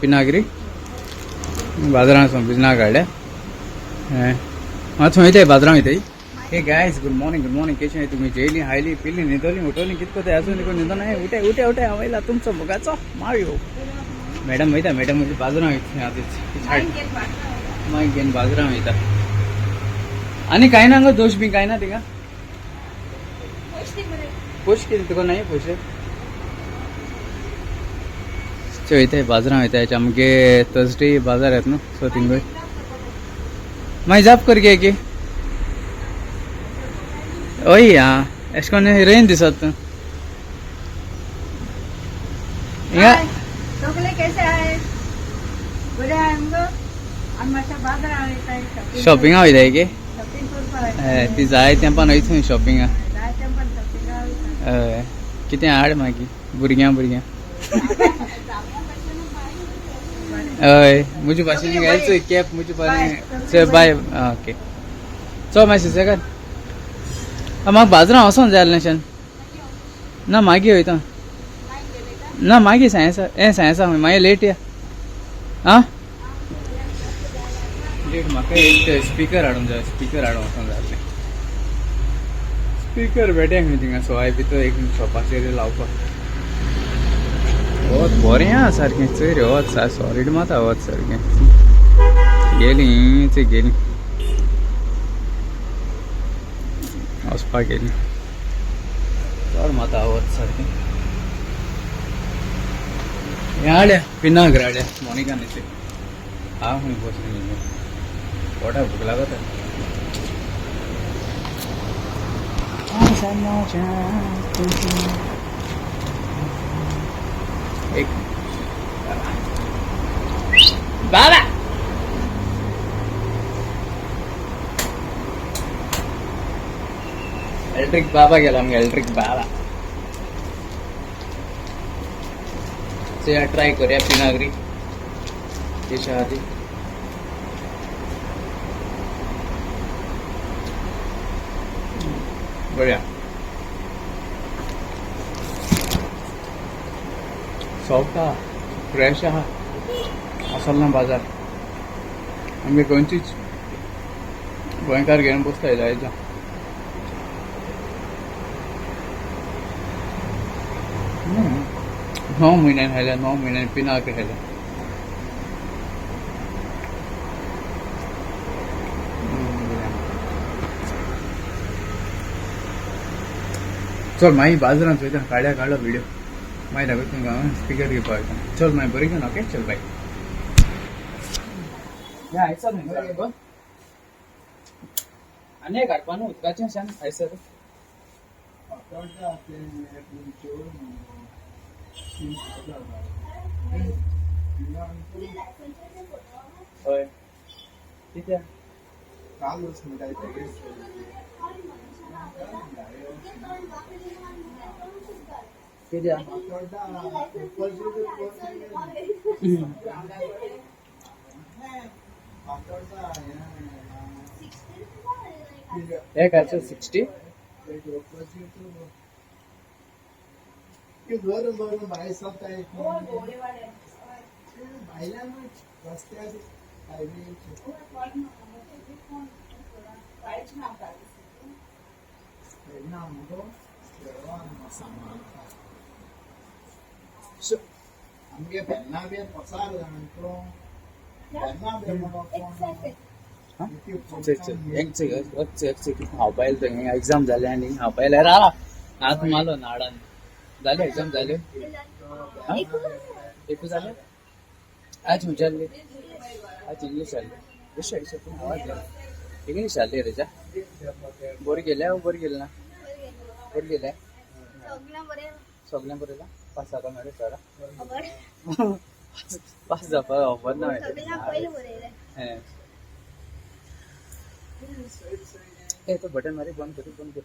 पिनाग्री बाजारान वचोन पिनाग हाडल्या. हांव थंय वयताय बाजारान वयताय. Hey guys, good morning, good morning. केशें तुमी? जेयली, हायली, पिली, न्हिदोली, उठोली, कित कोताय? अजून देखून न्हिदोन. उठे उठे उठे. हांव येयला तुमचो मोगाचो मावयो. मॅडम वयता, मॅडम म्हणजे बाजारान वयता. आतां मागीर घेवन बाजारान वयता. आनी कांय ना गो, दोश बी कांय ना तिका. पयशे कितें तुका नाही पयशे? वयताय बाजारान वयताय. आमगे थर्सडे बाजार येता न्हू, सो थिंगूय मागीर जाप कर गे की. हय आं, एशें कोन्न हिरोईन दिसत तूं. हिंगा. सगळे कशे आहे? बरे आहे मगो? आमी मातशें बाजारान वयताय. शॉपिंगा वयताय की? शॉपिंग करपाक. हय, ती जाय तेंपान वयता थंय शॉपिंगा. जाय तेंपान शॉपिंगा वयता. हय, कितें हाड मागीर भुरग्यां भुरग्यां. हय, म्हजे भाशेन घालचो कॅप म्हजे भाशेन. चल बाय. ओके, चल मातशें सुसेगाद. म्हाका बाजारान वचोन जाय आसलें. ना, मागीर वयता. ना, मागीर सायन्सा हें सायन्सा मागीर लेट या. आं, लेट. म्हाका एक स्पिकर हाडूंक जाय. स्पिकर हाडूंक वचोंक जाय आसलें. स्पिकर बेटे खंय थिंगा सवाय भितर एक शॉपाचेर लावपाक. वत बरें आहा सारकें. चोय रे, वत सॉलीड माता वत सारकें. गेली चोय, गेली वचपाक गेली. चड माता वत सारकें. हें हाडल्या, पिनाग्र हाडल्या मोनिका न्ही. हांव खंय बसली, पोटाक भूक लागता. एक बाबा इलेक्ट्रिक बाबा गेला आमगे इलेक्ट्रिक बाबा. चया, ट्राय करूया पिनाग्री कशी आहा ती. बऱ्या, सॉफ्ट आहा, फ्रेश आहा. असल ना बाजार. आमगे गोंयचीच गोंयकार घेवन बसता जायचो. 9 म्हयन्यान खायल्या, 9 म्हयन्यान पिनाग्र खायल्या. बरें. चल मागीर बाजारांत वयता. काडल्या, काडलो व्हिडिओ. मागीर दाखयता तुमकां. स्पिकर घेवपाक वयता. चल मागीर बरें घेवन. ओके, चल, बाय. हें आयसर न्हय गो? आनी एक हाडपा न्हू उदकाचें शान आयसर. फातोड्डा ते तुमच्यो. हय, कित्याक? कालच म्हणटा. कित्याक? फातोड्डा. फातोड्डा. एक हाचो 60. बरं बरं, भायर सरता भायल्यान रस्त्यार हायवे. ना मुगो सामान आमगे पेन्ना बी पसार जाण तो पेन्ना बी. चल चल, एक एक एक. खावपा येयलो तो. एग्जाम जाले आनी खावपा येयल्यार राव. हात मारलो नाडान. जाले एग्जाम जाल्यो? एकू जाले. आज खंयचे जाल्ली? आज इंग्लीश जाल्ली. बेश्टे बेश्टे आवाज जालो. इंग्लीश जाल्ली रे. बरी गेल्या, बरी गेली ना? बरी गेल्या. सगळ्यां बरयलां. पास जाता मरे सरा? पास जावपाक खबर ना. हें ए तो बटन मारी. बंद कर, बंद कर.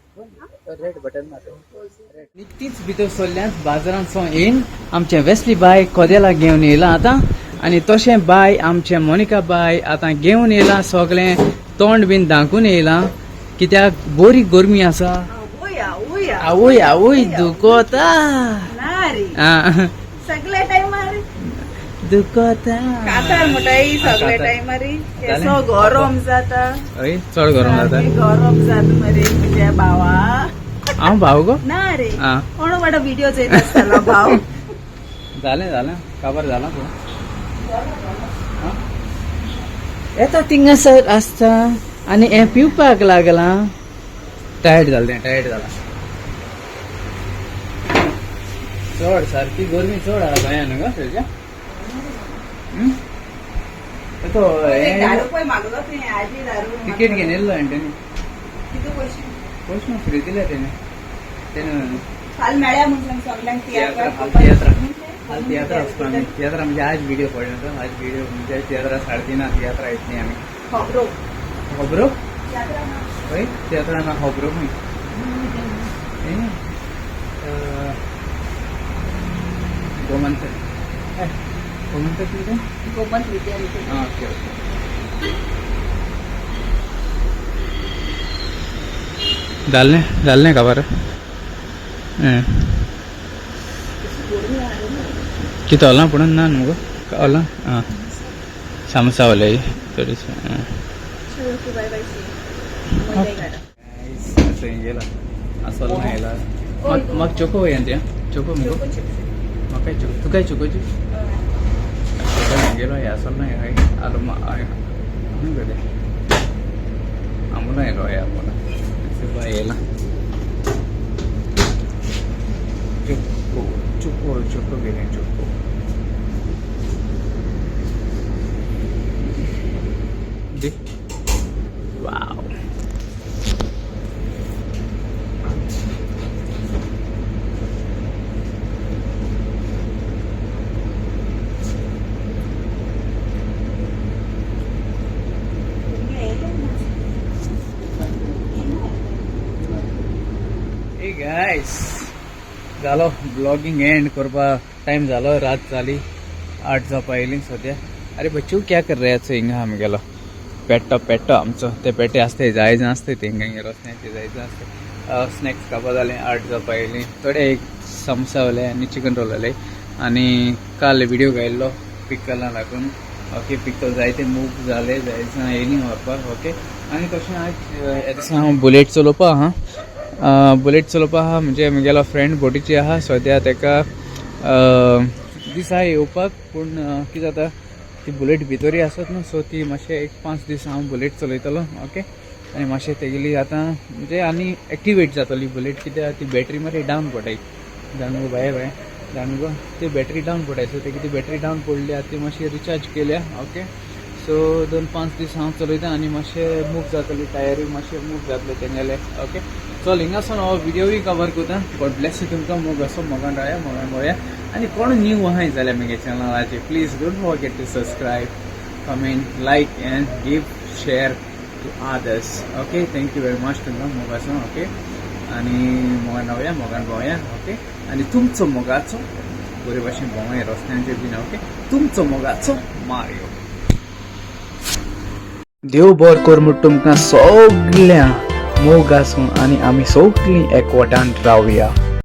रेड बटन मार, रेड. निकतीच भितर सरल्यात बाजारांत सावन येवन. आमचें वेस्ली बाय कदेलाक घेवन येयलां आतां. आनी तशें बाय, आमचें मोनिका बाय आतां घेवन येयलां. सगळें तोंड बीन धांकून येयलां, कित्याक बरी गरमी आसा. आवय आवय. आवय आवय, दुखोता. ना रे. आं. सगळे टायमार. दुखता. कातार म्हणटाय सगळे टायमारी केसो गरम जाता. हय, चड गरम जाता. गरम जाता मरे तुझ्या भावा. हांव भाव गो? ना रे. आं. कोण वाडो व्हिडिओ येत आसतलो भाव. जालें जालें, काबार जालां पूण. येता थिंगासर आसता आनी हें पिवपाक लागलां. टायर्ड जालें तें, टायर्ड जालां चड. सारकी गरमी चड आहा गोंयान न्हू गो थंयच्या. तो दारू पळय मागलो तुवें आजी दारू. तिकेट घेवन येयल्लो एंटनी. कितें पयशे? पयशे फ्री दिले तेणे तेणे. फाल मेळ्या म्हूण सांग सगल्यांक. तियात्र. तियात्र. तियात्र, हाल तियात्र वचपा आमी. तियात्रा म्हणजे आज व्हिडिओ पडलो तो. आज व्हिडिओ म्हणजे तियात्रा 3:30 तियात्रा येतली आमी. खबरो. खबरो. तियात्रा ना. हय, तियात्रा ना, खबरो खंय. गोमंत, गोमंत कितें? गोमंत विद्यानिकेतन. आं, ओके ओके. जालें जालें, खबर कितें होला पूण ना न्हू गो होला. आं, सामोसा वले थोडीशी. गेला असो ना येयला. म्हाका चोको वय त्या चोको मुगो. म्हाकाय चोको, तुकाय चोकोची गेलो. हे असो ना हय आलो न्हू गो. आमोना येयलो. हय, आमोना बाय येयला. चोको चोको चोको गेले चोको दी. वाव. Hey guys, जालो ब्लॉगिंग एंड करपा टायम जालो. रात जाली, 8 जावपा येयली सद्या. अरे बच्चू, क्या कर रहे हिंगा? आमगेलो पेट्टो, पेट्टो आमचो. ते पेटे आसताय, जायज आसताय ते हिंगा रस्त्याचे जायज आसताय. स्नॅक्स खावपा जालें, 8 जावपा येयली. थोडे एक समोसा जाले आनी चिकन रोल जाले. आनी काल व्हिडिओ घायल्लो पिकला लागून. ओके, पिकल जायते मूव जाले, जायते येयली व्हरपाक. ओके, आनी तशें आज ह्या दिसा हांव बुलेट चलोवपा आहा. बुलेट चलोवपा आहा म्हणजे म्हगेलो फ्रेंड बोटीची आहा सद्या. तेका दिसा येवपाक, पूण कितें जाता, ती बुलेट भितरूय आसत न्हू. सो ती मातशें एक 5 दीस हांव बुलेट चलयतलो. ओके, आनी मातशें तेगेली आतां म्हणजे आनी एक्टिवेट जातली बुलेट. कित्याक ती बॅटरी मरे डावन पडटाय, जाण गो बाये बाये, जाण गो. ती बॅटरी डावन पडटाय. सो तेगी ती बॅटरी डावन पडली, आतां ती मातशी रिचार्ज केल्या. ओके, सो 2-5 दीस हांव चलयता आनी मातशें मूव जातली, टायरूय मातशें मूव जातले तेंगेले. ओके, चल, हिंगासून हो व्हिडियोय कवर करता. गॉड ब्लेस you तुमकां. मोग असो, मोगान रावया, मोगान भोवया. आनी कोण न्यू आहाय जाल्यार म्हगे चॅनलाचेर, please don't forget to subscribe, comment, like and give share to others. Okay, thank you very much तुमकां. मोग आसूं. ओके, आनी मोगान रावया, मोगान भोवया. ओके, आनी तुमचो मोगाचो बरे भाशेन भोंवया रस्त्यांचेर बीन. ओके, तुमचो मोगाचो मारियो. देव बर कर म्हूण तुमकां सगळ्या. मोग आसूं आनी आमी सगळीं एकवटान रावया.